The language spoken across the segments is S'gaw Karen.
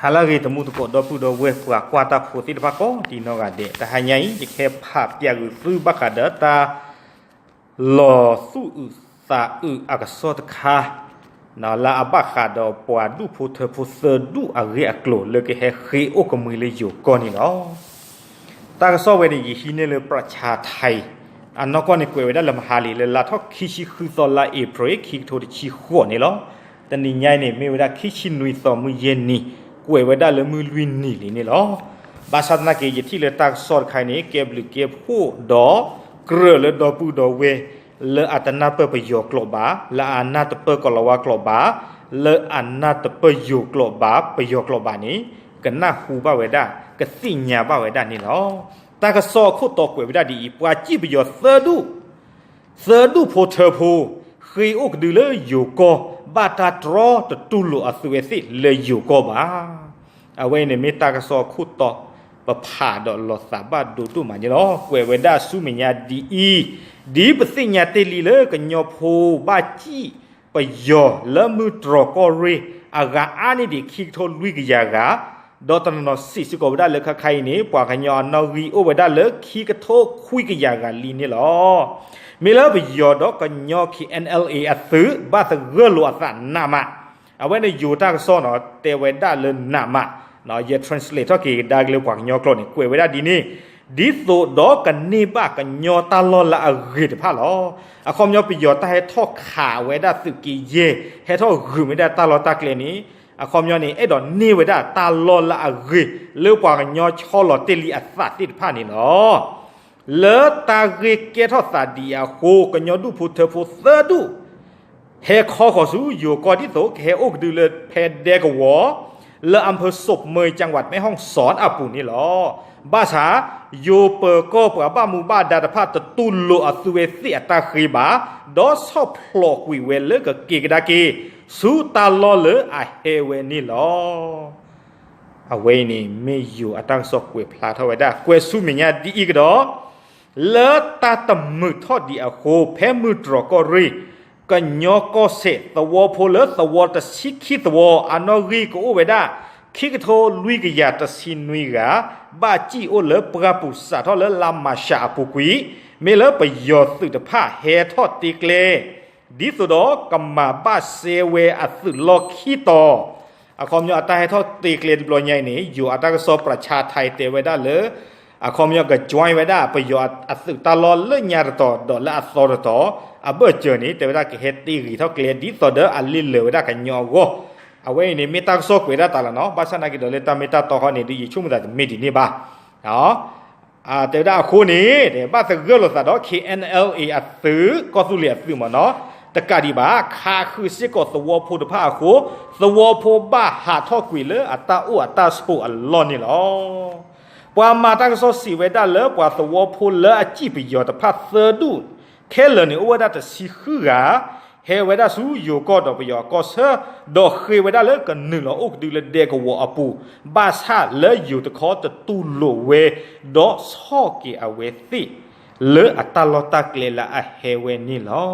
ဟါလၢအဂ့ၤ တံၤသကိး ဒီပုၢ်ဒီဝဲၢ် ပှၤကွၢ်တၢ်ဖိသ့ၣ်တဖၣ်ကိးဒံနီၢ်ဂၤဒဲး, တဟါညါအံၤ ယကဟဲဖးပျးကွံာ်သုဘၣ်ဃးဒီးတၢ် လီၤသူၣ်အုးသးအုးအကစီၣ်တခါ လၢအဘၣ်ဃးဒီးပှၤဒူၣ်ဖိထၢဖိသၢဒူၣ်အဂ့ၢ်အကျိၤ လၢကဟဲဃ့အိၣ်ကမှံလၢယိၤကီၢ်န့ၣ်လီၤ. တၢ်ကစီၣ်ဝဲန့ၣ် ယဟံးန့ၢ်လၢ ပြၤဆါထံ အနီၢ်ကီၢ်န့ၣ် ကွဲးဝဲဒၣ်လၢမဟါလံ လၢလါထီၣ်ခံဆံဃုသီ လါအ့ဖြ့ၣ် ခံကထိတဆံဃိးန့ၣ်လီၤ. တနံၤညါအံၤန့ၣ် မ့ၢ်ဝဲဒၣ်ခံဆံနွံသီ မုၢ်ယဲၢ်နံၤ ကွဲးဝဲဒၣ်လၢမုၢ်လွံၢ်နံၤလံန့ၣ်လီၤ. ဘၣ်ဆၣ်သနာ်က့ ယထံၣ်လၢတၢ်ကစီၣ်တခါအံၤန့ၣ် ကဲဘျုးကဲဖှိၣ်ဒီး ကြၢးလၢဒီပုၢ်ဒီဝဲၢ် လၢအတနၢ်ပၢၢ်ပယီၤကျိာ်ဘၣ်, လၢအနၢ်တပၢၢ်ကိၤလၤဝါကျိာ်ဘၣ်, လၢအနၢ်တပၢၢ်ယိၤကျိာ်ဘၣ် ပယီၤကျိာ်ဘၣ်န့ၣ် ကနၢ်ဟူဘၣ်ဝဲဒၣ် ကသ့ၣ်ညါဘၣ်ဝဲဒၣ်န့ၣ်လီၤ. တၢ်ကစီၣ်အခိၣ်တီကွဲးဝဲဒၣ်ဒ်အံၤ, ပှၤစံၣ်ပယီၤသၢဒူၣ် သၢဒူၣ်ဖိထၢဖိ ဃ့အိၣ်ကဒုလၢယိၤကီၢ် ဘၣ်တၢ်တြီတတူၢ်လိာ်အသုဝဲသ့ၣ်လၢယိၤကီၢ်ဘၣ်. အဝဲအံၤန့ၣ်မ့ၢ်တၢ်ကစီၣ်အခိၣ်တီ ပဖးဒီးလီၤသးဘၣ်ဒိဒိၣ်မးန့ၣ်လီၤ. ကွဲးဝဲဒၣ်ဆူမဲာ်ညါဒ်အံၤ, ဒ်ပသ့ၣ်ညါတ့ၢ်လံလၢကညီဖိဘၣ်စံၣ်ပယီၤလၢမုၢ်တြီၤကီၢ်ရ့ၣ် အဂၤအါန့ၢ်ဒံးခံကထိလွံၢ်ကယၤဂၤ, ဒီးတနီၤနီၤစံးစ့ၢ်ကီးဝဲဒၣ်လၢခဲခါအံၤန့ၣ် ပှၤကညီအနီၣ်ဂံၢ်အိၣ်ဝဲဒၣ်လၢခံကထိခွံကယၤဂၤလံန့ၣ်လီၤ. မ့ၢ်လၢပယီၤဒီးကညီ KNLA အသုး ဘၣ်သဂၢၢ်လိာ်အသးနးမး, အဝဲန့ၣ်ယိၤတၢ်ကစီၣ်နီၤ တဲဝဲဒၣ်လၢနးမး, ယ translate ထီၣ်က့ၤကဒါက့ၤလၢပှၤကညီကျိာ်န့ၣ် ကွဲးဝဲဒၣ်ဒ်န့ၣ်, ဒ်သိးဒီးကန့ၢ်ဘၣ်ကညီတၢ်လီၢ်လၢအဂ့ၤတဖၣ်လီၤ. အခီပညီပယီၤတၢ်ဟဲထီၣ်ခးဝဲဒၣ်သုးက့ယဲၢ် ဟဲထီၣ်ဂုာ်မ့ၢ်ဒၣ်တၢ်လီၢ်တၢ်ကျဲန့ၣ်, အခီပညီန့ၣ် အဲၣ်ဒိးန့ၢ်ဝဲဒၣ်တၢ်လီၢ်လၢအဂ့ၤ လၢပှၤကညီဆီလီၤတ့ၢ်လံအသးသ့ၣ်တဖၣ်န့ၣ်လီၤ. လၢတၢ်ဂ့ၢ်ကဲထီၣ်သးဒ်အံၤအဃိ ကညီဒူၣ်ဖိထၢဖိသၢဒူၣ် ဟဲခီဃီၤဆူယိၤကီၢ်ဒ်သိး ကဟဲအိၣ်ကဒုလၢဖဲဒဲကဝီၤ လၢအဖၢ စူးမၢၢ် ကၠၣ်ဝး မဲၣ်ဟီၣ်စီၣ်အပူၤန့ၣ်လီၤ. ဘၣ်ဆၣ် ယိၤပၢၤကီၢ်ပှၤဘၣ်မူဘၣ်ဒါတဖၣ် တတူၢ်လိာ်အသုဝဲသ့ၣ်အတၢ်ဃ့ဘၣ်, ဒီးဆီၣ်ဖျိးကွံာ်ဝဲလၢကက့ၤကဒါက့ၤ ဆူတၢ်လီၢ်လၢအဟဲဝဲန့ၣ်လီၤ. အဝဲအံၤန့ၣ် မ့ၢ်ယိၤအတၢ်ကစီၣ်ကွဲးဖျါထီၣ်ဝဲဒၣ် ကွဲးဆူမဲာ်ညါဒ်အံၤကဒီး, လၢတၢ်တမုာ်ထီၣ်ဒံးအဃိ ဖဲမုၢ်တြီၤကီၢ်ရ့ၣ် ကညီကီၢ်စဲၣ် သဝီဖိလၢသဝီတဆံခံသဝီ အနီၣ်ဂံၢ်ကအိၣ်ဝဲဒၣ် ခံကထိလွံၢ်ကယၤတဆံနွံဂၤ ဘၣ်စံၣ်အိၣ်လၢပှၢ်ပူၤစးထီၣ်လၢလါမၢ်ၡးအပူၤကွံာ်, မ့ၢ်လၢပယီၤသုးတဖၣ်ဟဲထီၣ်တ့ကျဲ ဒ်သိးဒီးကမၤဘၣ်စဲဝဲအသုးလီၢ်ခံတီၤ, အခီပညီအတၢ်ဟဲထီၣ်တ့ကျဲတဘျီညါအံၤန့ၣ် ယိၤအတၢ်ကစီၣ်ပြၤဆါထံတဲဝဲဒၣ်လၢ အခီပညီက join ဝဲဒၣ်ပယီၤအသုးတၢ်လီၢ်လၢညါတတီၤ ဒီးလၢအသီတတီၤ, အဘၢၣ်စၢၤန့ၣ် တဲဝဲဒၣ်ကဟဲတ့ဂ့ၤထီၣ်ကျဲ ဒ်သိးဒီးအလ့လၢာ်ဝဲဒၣ်ကညီအဂီၢ်, အဝဲအံၤန့ၣ် မ့ၢ်တၢ်ကစီၣ်ကွဲးဒၣ်တၢ်လီၤနီၤ, ဘၣ်ဆၣ်သနာ်က့ဒီးလၢတၢ်မ့ၢ်တၢ်တီဃီန့ၣ် ဒ်ယဆိကမိၣ်သးတမ့ၢ်ဒ်န့ၣ်ဘၣ်. တဲဝဲဒၣ်အဃိန့ၣ် ဘၣ်သဂၢၢ်လိာ်သးဒီး KNLA အသုး ကီၢ်သူလ့ၤအသုးမ့ၢ်နီၤ, တကးဒံးဘၣ် ခးဃုာ်စ့ၢ်ကီးသဝီဖိတဖၣ်အဃိ သဝီဖိဘၣ်ဟးထီၣ်ကွံာ်လၢအတၢ်အိၣ်အတၢ်ဆိးအလီၢ်န့ၣ်လီၤ. ပှၤမၤတၢ်ကစီၣ်စံးဝဲဒၣ်လၢ ပှၤသဝီဖိလၢအစံၣ်ပယီၤတဖၣ်သၢဒူၣ် ခဲလၢာ်န့ၣ် အိၣ်ဝဲဒၣ်တဆံဃုဂၤ ဟဲဝဲဒၣ်ဆူယိၤကီၢ်ဒီးပယီၤကီၢ်ဆၢ, ဒီးဃ့ဝဲဒၣ်လၢကနုာ်လီၤအိၣ်ကဒုလၢဒဲကဝီၤအပူၤ, ဘၣ်ဆၣ်လၢယိၤတခီတတူၢ်လိာ်ဝဲ ဒီးဆီၣ်က့ၤအဝဲသ့ၣ် လၢအတၢ်လီၢ်တၢ်ကျဲလၢအဟဲဝဲန့ၣ်လီၤ.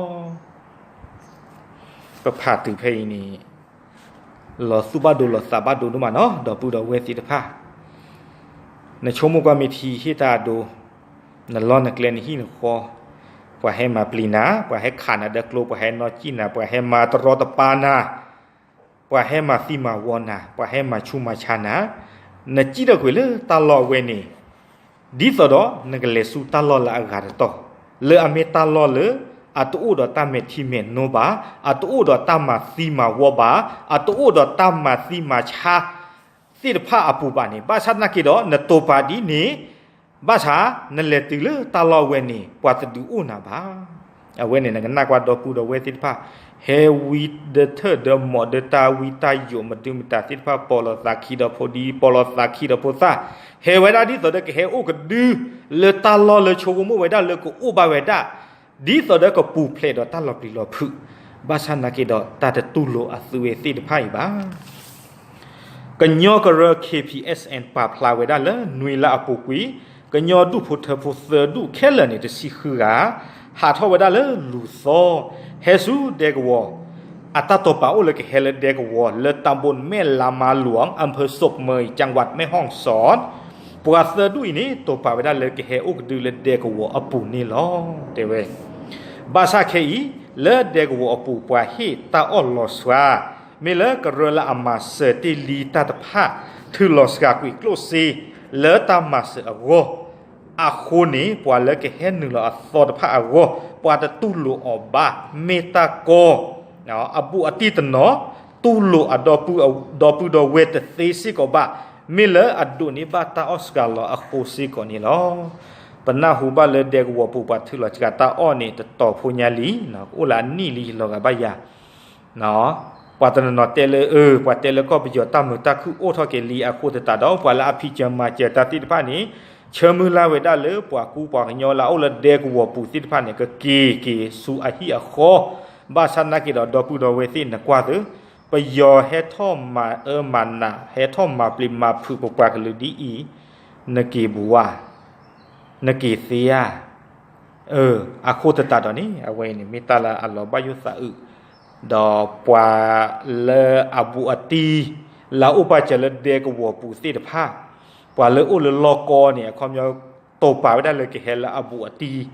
ပဖးတုၤဖဲအံၤန့ၣ် လီၤသူၣ်ဘၣ်ဒိလီၤသးဘၣ်ဒိဒိၣ်မးနီၤ ဒီပုၢ်ဒီဝဲၢ်သ့ၣ်တဖၣ်, နဆိကမိၣ်ကွၢ်မ့ၢ်ထံဟ့ၣ်တၢ်အဒိ, နလီၢ်နကျဲနဟံၣ်နဃီ, ပှၤဟဲမၤပျံၤနၤ, ပှၤဟဲခးနၤဒီးကျိ, ပှၤဟဲနီၣ်စံၣ်နၤ, ပှၤဟဲမၤတရီတပါနၤ, ပှၤဟဲမၤသံမၤဝီနၤ, ပှၤဟဲမၤဆူးမၤဆါနၤ, နစံၣ်ထီၣ်ကွံာ်လၢတၢ်လီၢ်အဝဲန့ၣ် ဒ်သိးဒီးနကလဲၤဆူတၢ်လီၢ်လၢအဂၤတတီၤ, လၢအမ့ၢ်တၢ်လီၢ်လၢ အတအိၣ်ဒီးတၢ်မဲာ်ထံမဲာ်နိဘၣ်, အတအိၣ်ဒီးတၢ်မၤသံမၤဝီဘၣ်, အတအိၣ်ဒီးတၢ်မၤသံမၤဆါ သ့ၣ်တဖၣ်အပူၤဘၣ်န့ၣ်, ဘၣ်ဆၣ်သနာ်က့ဒီး နတိာ်ပာ်ဒ်န့ၣ်, ဘၣ်ဆၣ် နလဲၤတုၤလၢတၢ်လီၢ်အဝဲန့ၣ် ပှၤတဒုးအိၣ်နၤဘၣ်. အဝဲန့ၣ် နကနၣ်ကွၢ်ဒီပုၢ်ဒီဝဲၢ်သ့ၣ်တဖၣ် ဟဲဝံဒီးထၢၣ်ဒီးမီၢ်ဒီးတၢ်ဝံတၢ်ယိးမဒုမတၤသ့ၣ်တဖၣ် ပိာ်လီၤသးခံဒီးဖိဒံ ပိာ်လီၤသးခံဒီးဖိသၣ်, ဟဲဝဲဒၣ်ဒ်သိးဒီးကဟဲအိၣ်ကဒု လၢတၢ်လီၢ်လၢဆိကမိၣ်ဝဲဒၣ်လၢကအိၣ်ဘၣ်ဝဲဒၣ် ဒ်သိးဒီးကပူၤဖျဲးဒီးတၢ်လီၤပျံၤလီၤဖုး, ဘၣ်ဆၣ်သနာ်က့ဒီး တၢ်တတူၢ်လိာ်အသုဝဲသ့ၣ်တဖၣ်အံၤဘၣ်. ကညီကရၢ K P S N ပာ်ဖျါဝဲဒၣ်လၢနွံလါအပူၤကွံာ် ကညီဒူၣ်ဖိထၢဖိသၢဒူၣ်ခဲလၢာ်န့ၣ် တဆံဃုဂၤ ဟးထီၣ်ဝဲဒၣ်လၢလူၤသီ ဟဲဆူဒဲကဝီၤ အတၢ်တိာ်ပာ်အိၣ်လၢကဟဲလၢဒဲကဝီၤ လၢ ตำบลแม่ลามาหลวง อำเภอศพเมย จังหวัดแม่ฮ่องสอน, ပှၤသၢဒူၣ်အံၤန့ၣ် တိာ်ပာ်ဝဲဒၣ်လၢကဟဲအိၣ်ကဒုလၢဒဲကဝီၤအပူၤန့ၣ်လီၤ တဲဝဲ. ဘၣ်ဆၣ်ခဲအံၤ လၢဒဲကဝီၤအပူၤ ပှၤဟ့ၣ်တၢ်အီၣ်လီၤစှၤ, မ့ၢ်လၢကရၢလၢအမၤစၢၤတ့ၢ်လံတၢ်တဖၣ် ထုးလီၤစှၤကွံာ်ကျိၣ်စ့ လၢတၢ်မၤစၢၤအဂီၢ် အဃိန့ၣ် ပှၤလၢကဟဲနုာ်လီၤအသီတဖၣ်အဂီၢ် ပှၤတတူၢ်လိာ်အီၤဘၣ်, မ့ၢ်တၢ်ကီ အဘူးအတံၢ်တနီၤ တူၢ်လိာ်အဒီပုၢ်ဒီဝဲၢ်တသ့စ့ၢ်ကီးဘၣ်, မ့ၢ်လၢအဒိးန့ၢ်ဘၣ်တၢ်အီၣ်စှၤလီၤအဃိစ့ၢ်ကီးန့ၣ်လီၤ. ပနၢ်ဟူဘၣ်လၢဒဲကဝီၤပူၤ ပှၤထုးလီၤစှၤတၢ်အီၣ်န့ၣ် တတီၤဖိညါလံ, ကအိၣ်လၢအနံၣ်လံ လီၤဂာ်ဘၣ်ယၤ ပှၤတနီၤနီၤတဲလၢ အၢ ပှၤတဲလၢကီၢ်ပယီၤတၢ်မုာ်တၢ်ခုၣ်အိၣ်ထီၣ်က့ၤလံ အဃိသတးဒီး ပှၤလၢအဖံးစၢၤမၤစၢၤတၢ်သ့ၣ်တဖၣ်န့ၣ် ဆၢမုၢ်လၢ်ဝဲဒၣ်လၢပှၤကူပှၤကညီလၢအအိၣ်လၢဒဲကဝီၤပူၤသ့ၣ်တဖၣ်န့ၣ် ကက့ၤက့ၤဆူအဟံၣ်အဃီ, ဘၣ်ဆၣ်နာ်က့ၤဒီး ဒီပုၢ်ဒီဝဲၢ်သ့ၣ်နကွၢ်သု, ပယီၤဟဲထီၣ်မၤအၢမၤနး ဟဲထီၣ်မၤပျံၤမၤဖုးပပှၤကလုာ်ဒ်အံၤ, နက့ၤဘူးဧါ နက့ၤသ့ဧါ. အဃိသတးဒီးန့ၣ် အဝဲအံၤန့ၣ် မ့ၢ်တၢ်လၢအလီၤဘၣ်ယိၣ်သးအုး, ဒီးပှၤလၢအဘူးအတံၢ် လၢအအိၣ်ပာ်စၢၤလၢဒဲကဝီၤပူၤသ့ၣ်တဖၣ်, ပှၤလၢအိၣ်လၢလီၢ်ကီန့ၣ် အခီပညီ တိာ်ပာ်ဝဲဒၣ်လၢကဟဲလၢအဘူးအတံၢ်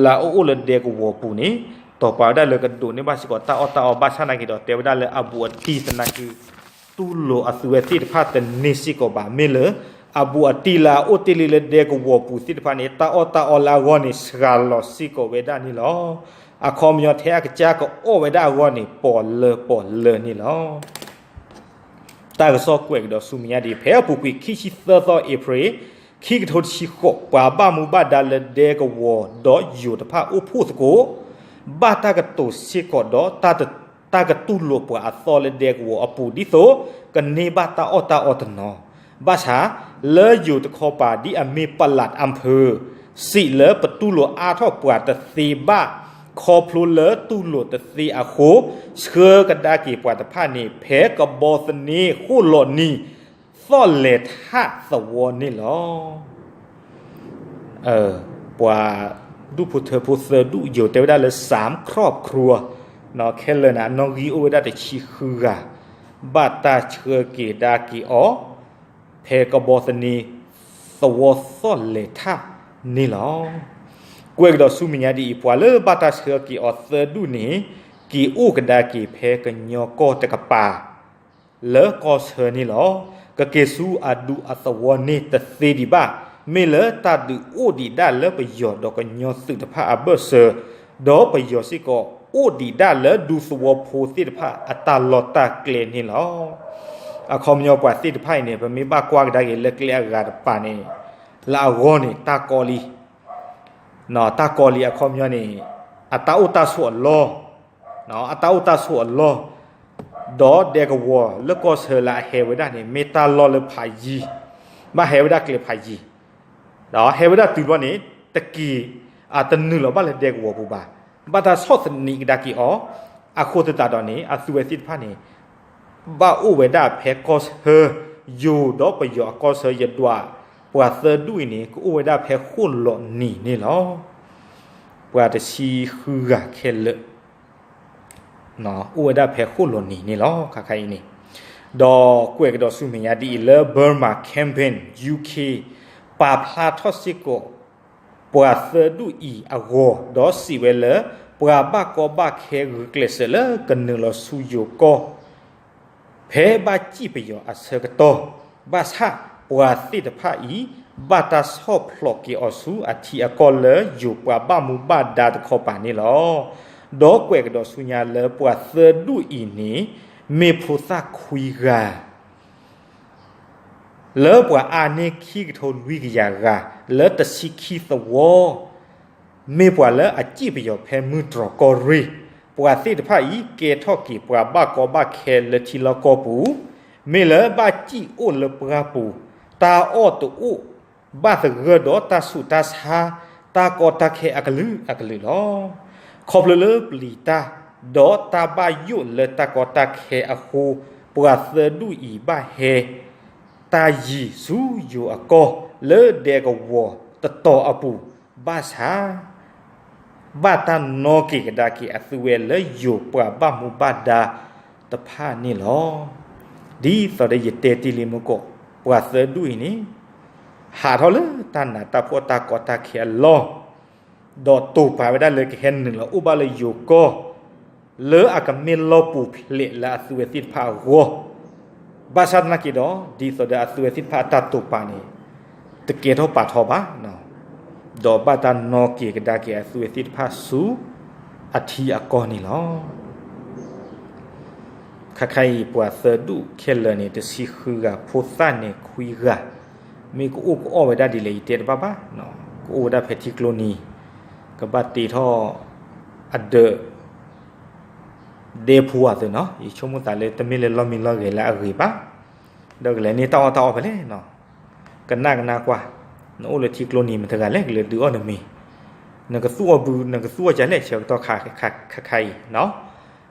လၢအအိၣ်လၢဒဲကဝီၤပူၤန့ၣ် တိာ်ပာ်ဝဲဒၣ်လၢကဒိးန့ၢ်ဘၣ်စ့ၢ်ကီးတၢ်အီၣ်တၢ်အီဘၣ်ဆၣ်နာ်က့ၤဒီး တဲဝဲဒၣ်လၢအဘူးအတံၢ်သနာ်က့ တူၢ်လိာ်အသုဝဲသ့ၣ်တဖၣ်တန့ၢ်စ့ၢ်ကီးဘၣ်, မ့ၢ်လၢအဘူးအတံၢ်လၢအအိၣ်တ့ၢ်လံလၢဒဲကဝီၤပူၤသ့ၣ်တဖၣ်န့ၣ် တၢ်အီၣ်တၢ်အီလၢအဂီၢ်န့ၣ် စှၤလီၤစ့ၢ်ကီးဝဲဒၣ်န့ၣ်လီၤ. အခီပညီထဲအကစၢ်ကအီၣ်ဝဲဒၣ်အဂီၢ်န့ၣ် ပီၤလၢပီၤလၢန့ၣ်လီၤ. တၢ်ကစီၣ်ကွဲးကဒီးဆူမဲာ်ညါဒ်အံၤ, ဖဲအပူၤကွံာ်ခံဆံသၢသီ အ့ဖြ့ၣ် ခံကထိတဆံဃိး, ပှၤဘၣ်မူဘၣ်ဒါလၢဒဲကဝီၤဒီးယိၤတဖၣ်အိၣ်ဖှိၣ်သကိး ဘၣ်တၢ်ကတိၤစ့ၢ်ကီးဒီး တၢ်ကတူၢ်လိာ်ပှၤအသီလၢဒဲကဝီၤအပူၤ ဒ်သိးကန့ၢ်ဘၣ်တၢ်အီၣ်တၢ်အီတနီၤ, ဘၣ်ဆၣ် လၢယိၤတခီပၤဒ်အမ့ၢ် ပလးအၣ်ဖၢၣ် စံးလၢပတူၢ်လိာ်အါထီၣ်ပှၤတသ့ဘၣ်, ခီဖျိလၢတူၢ်လိာ်တသ့အဃိ ဆှၢကဒါက့ၤပှၤတဖၣ်န့ၣ် ဖဲကဘီသန့ဃိၣ်လီၤနံၤ သီၣ်လဲၤထၣ်သဝီန့ၣ်လီၤ. ပှၤဒူၣ်ဖိထၢဖိသၢဒူၣ်ယိၤ တဲဝဲဒၣ်လၢ สามครอบครัว ခဲလၢာ်န့ၣ် အနီၣ်ဂံၢ်အိၣ်ဝဲဒၣ်တဆံဃုဂၤ ဘၣ်တၢ်ဆှၢက့ၤဒါက့ၤအီၤ ဖဲကဘီသန့သဝီသီၣ်လဲၤထၣ်န့ၣ်လီၤ. ကွဲးကဒီးဆူမဲာ်ညါဒ်အံၤ, ပှၤလၢဘၣ်တၢ်ဆှၢက့ၤအီၤသၢဒူၣ်န့ၣ် က့ၤအိၣ်ကဒါက့ၤဖဲကညီကီၢ်တကပၤ လၢကီၢ်ဆၢန့ၣ်လီၤ. ကက့ၤဆူအဒူအသဝီန့ၣ်တသ့ဒံးဘၣ်. မ့ၢ်လၢတၢ်ဒုးအိၣ်ဒံးဒၣ်လၢပယီၤဒီးကညီသုးတဖၣ်အဘၢၣ်စၢၤ, ဒီးပယီၤစ့ၢ်ကီးအိၣ်ဒံးဒၣ်လၢဒူသဝီဖိသ့ၣ်တဖၣ်အတၢ်လီၢ်တၢ်ကျဲန့ၣ်လီၤ. အခီပညီပှၤသ့ၣ်တဖၣ်အံၤန့ၣ် ပမ့ၢ်ဘၣ်ကွၢ်ကဒါက့ၤလၢကျဲအဂၤတပၤန့ၣ် လၢအဂီၢ်န့ၣ် တၢ်ကီလံ တၢ်ကီလံအခီပညီန့ၣ် အတၢ်အိၣ်တၢ်ဆိးအလီၢ်, အတၢ်အိၣ်တၢ်ဆိးအလီၢ်, ဒီးဒဲကဝီၤလၢကီၢ်ဆၢလၢအဟဲဝဲဒၣ်န့ၣ် မ့ၢ်တၢ်လီၢ်လၢဖးယံၤ, ဘၣ်ဟဲဝဲဒၣ်ကျဲဖးယံၤ, ဒီးဟဲဝဲဒၣ်တုၤဘျီန့ၣ် တက့ၤ အတနုာ်လီၤဘၣ်လၢဒဲကဝီၤပူၤဘၣ်, ဘၣ်တၢ်ဆီၣ်သနံးကဒါက့ၤအီၤ, အဃိသတးဒီးန့ၣ် အသုဝဲသ့ၣ်တဖၣ်န့ၣ် ဘၣ်အိၣ်ဝဲဒၣ်ဖဲကီၢ်ဆၢ ယိၤဒီးပယီၤအကီၢ်ဆၢယဒွး, ပှၤသၢဒူၣ်အံၤန့ၣ် ကအိၣ်ဝဲဒၣ်ဖဲဃိၣ်လီၤနံၤန့ၣ်လီၤ. ပှၤတဆံဃုဂၤခဲလၢာ် အိၣ်ဝဲဒၣ်ဖဲဃိၣ်လီၤနံၤန့ၣ်လီၤ. ခါခါအံၤန့ၣ် ဒီးကွဲးကဒီးဆူမဲာ်ညါဒ်အံၤလၢ Burma Campaign UK ပာ်ဖျါထီၣ်စ့ၢ်ကီး ပှၤသၢဒူၣ်အံၤအဂီၢ်, ဒီးစံးဝဲလၢ ပှၤဘၣ်ကီဘၣ်ခဲဂုာ်ကျဲးစၢးလၢကနုာ်လီၤဆူယိၤကီၢ် ဖဲဘၣ်စံၣ်ပယီၤအဆၢကတီၢ်, ဘၣ်ဆၣ်ပှၤသ့ၣ်တဖၣ်အံၤ ဘၣ်တၢ်ဆီၣ်ဖျိးက့ၤအီၤဆူအထံအကီၢ်လၢယိၤပှၤဘၣ်မူဘၣ်ဒါတခီပၤန့ၣ်လီၤ. ဒီးကွဲးကဒီးဆူညါလၢပှၤသၢဒူၣ်အံၤန့ၣ် မ့ၢ်ဖိသၣ်ခွံဂၤ လၢပှၤအါန့ၢ်ခံကထိလွံၢ်ကယၤဂၤ လၢတဆံခံသဝီ, မ့ၢ်ပှၤလၢအစံၣ်ပယီၤဖဲမုၢ်တြီၤကီၢ်ရ့ၣ်, ပှၤသ့ၣ်တဖၣ်အံၤ ကဲထီၣ်က့ၤပှၤဘၣ်ကီဘၣ်ခဲလၢထံလီၢ်ကီၢ်ပူၤ, မ့ၢ်လၢဘၣ်စံၣ်အိၣ်လၢပှၢ်ပူၤ, တၢ်အီၣ်တအိၣ်, ဘၣ်သဂၢၢ်ဒီးတၢ်ဆူးတၢ်ဆါ, တၢ်ကီတၢ်ခဲအကလုာ်အကလုာ်လီၤ. ခီဖျိလၢပျံၤတၢ်, ဒီးတၢ်ဘၣ်ယိၣ်လၢတၢ်ကီတၢ်ခဲအဃိ, ပှၤသၢဒူၣ်အံၤဘၣ်ဟဲ တၢ်ယံၤဆူယိၤအကီၢ်လၢဒဲကဝီၤတတီၤအပူၤ, ဘၣ်ဆၣ် ဘၣ်တၢ်နီၣ်က့ၤကဒါက့ၤအသုဝဲလၢယိၤပှၤဘၣ်မူဘၣ်ဒါတဖၣ်န့ၣ်လီၤ. ဒ်သိးဒီးယတဲတ့ၢ်လံမူကီၢ် ပှၤသၢဒူၣ်အံၤန့ၣ် ဟးထီၣ်လၢတၢ်နးတၢ်ဖှီၣ်တၢ်ကီတၢ်ခဲအလီၢ် ဒီးတိာ်ပာ်ဝဲဒၣ်လၢကဟဲနုာ်လီၤအိၣ်ဘၣ်လၢယိၤကီၢ် လၢအကမ့ၢ်လီၢ်ပူၤဖျဲးလၢအသုဝဲသ့ၣ်တဖၣ်အဂီၢ်, ဘၣ်ဆၣ်သနာ်က့ဒီး ဒ်သိးဒီးအသုဝဲသ့ၣ်တဖၣ်အတၢ်တိာ်ပာ်န့ၣ် တကဲထီၣ်ပာ်ထီဘၣ်, ဒီးဘၣ်တၢ်နီၣ်က့ၤကဒါက့ၤအသုဝဲသ့ၣ်တဖၣ်ဆူအထံအကီၢ်န့ၣ်လီၤ. ခါခါအံၤပှၤသၢဒူၣ်ခဲလၢာ်န့ၣ် တဆံဃုဂၤ ဖိသၣ်န့ၣ်ခွံဂၤ, မ့ၢ်ကအိၣ်ကအီၣ်ဝဲဒၣ်ဒ်လဲၣ် ယတဲတဘၣ်ဘၣ်, ကအိၣ်ဝဲဒၣ်ဖဲထံကျိနံၤ, ကဘၣ်တ့ထီၣ်အဒၢး ဒဲဖိအသုးနီၤ, ယဆိကမိၣ်သးလၢတမ့ၢ်လၢလီၢ်မံလီၢ်ဂဲၤလၢအဂ့ၤဘၣ်, ဒီးကလဲၤန့ၢ်တၢ်အီၣ်တၢ်အီဖဲလဲၣ်နီၤ, ကနၣ်ကနၣ်ကွၢ်, နအိၣ်လၢထံကျိနံၤမတၤတဂၤလဲၣ် ကလဲၤဒုးအီၣ်နမ့ၤ, နကသူၣ်အီၣ်ဘု နကသူၣ်အီၣ်ကလဲၣ် ဆၢကတီၢ်ခါခါအံၤနီၤ,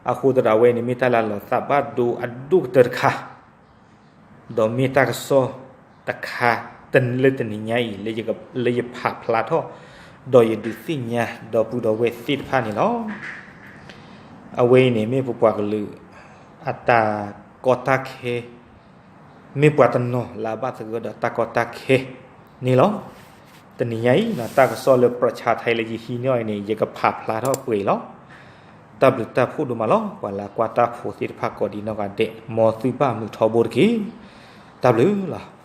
အဃိသတးဒီးအဝဲန့ၣ်မ့ၢ်တၢ်လၢလီၤသးဘၣ်ဒိအဒိၣ်ကတၢၢ်တခါ ဒီးမ့ၢ်တၢ်ကစီၣ်တခါလၢတနံၤညါအံၤ လၢယဖးဖျါထီၣ်, ဒီးယဒုးသ့ၣ်ညါဒီပုၢ်ဒီဝဲၢ်သ့ၣ်တဖၣ်န့ၣ်လီၤ. အဝဲအံၤန့ၣ်မ့ၢ်ပပှၤကလုာ် အတၢ်ကီတၢ်ခဲ, မ့ၢ်ပှၤတနီၤလၢအဘၣ်သဂၢၢ်ဒီးတၢ်ကီတၢ်ခဲန့ၣ်လီၤ. တနံၤညါအံၤ တၢ်ကစီၣ်လၢ ပြၢၣ်ဆါထဲ လၢယဟံးန့ၢ်အီၤအံၤန့ၣ် ယကဖးဖျါထီၣ်ပှဲၤလီၤ. တၢ်ဘျုးတၢ်ဖှိၣ်ဒိၣ်မးလီၤ. ပှၤလၢကွၢ်တၢ်ဖိသ့ၣ်တဖၣ်ကိးဒံးနီၢ်ဂၤဒဲး မ်သုဘၣ်မုာ်ထီဘိတက့ၢ်. တၢ်ဘျုးလီၤ.